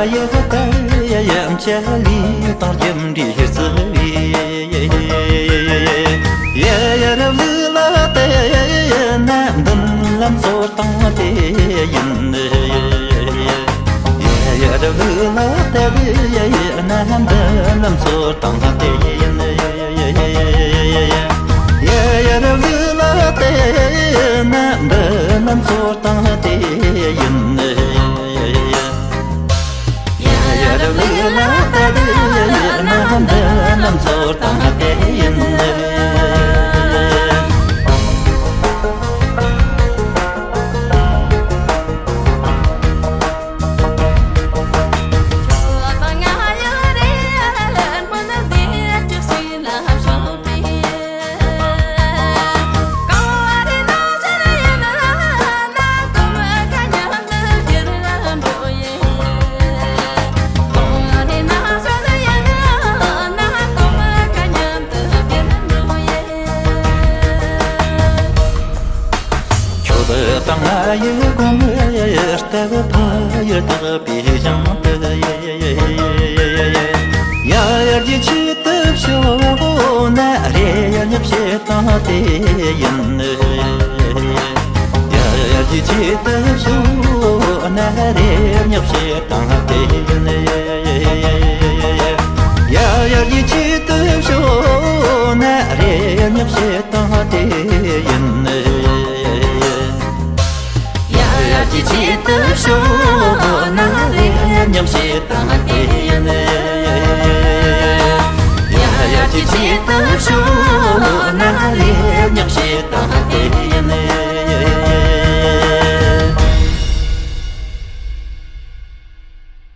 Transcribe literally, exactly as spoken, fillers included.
ཡ་ད་ཡ་ཡ་འཆལ་ལི་དང་རྒྱུ་འབྲས་རྩི་བའི། ཡ་ཡ་རབ་ལུག་ལ་དེ་ན་འདུན་ལམ་སོར་དང་དེ་ཡིན། ཡ་ཡ་རབ་ལུག་ལ་དེ་ཡ་ཡ་ན་འདུན་ལམ་སོར་དང་དེ་ཡིན། ཡ་ཡ་རབ་ལུག་ལ་དེ་ན་འདུན་ལམ་སོར་དང་དེ་ཡིན། ཡ་ཡ་རབ་ལུག་ལ་ད་དུ་ཡ་ཡ་ན་འདི་ལམ་སོར་དང་དེ་ཡིན། ཁྱོད་དང་ང་ཡི་གོང་ལྟ་བུ་ཕ་ཡུལ་དག་པའི་ཞིང་དུ། ཡ་ཡར་གྱི་ཆེད་དུ་ཤོག་ན་རེ་ཡར་ཉབ་བྱེད་དང་དེ་ཡིན། ཡ་ཡར་གྱི་ཆེད་དུ་ཤོག་ན་རེ་ཉབ་བྱེད་དང་དེ་ཡིན། ཡ་ཡར་གྱི་ཆེད་དུ་ཤོག་ན་རེ་ཉབ་བྱེད་དང་དེ་ཡིན། ཡ་ཡ་ཅི་ཅི་ཏུ་ཤོ་ན་རེ་ཉམས་བྱེད་དང་དེ་ཡིན། ཡ་ཡ་ཅི་ཅི་ཏུ་ཤོ་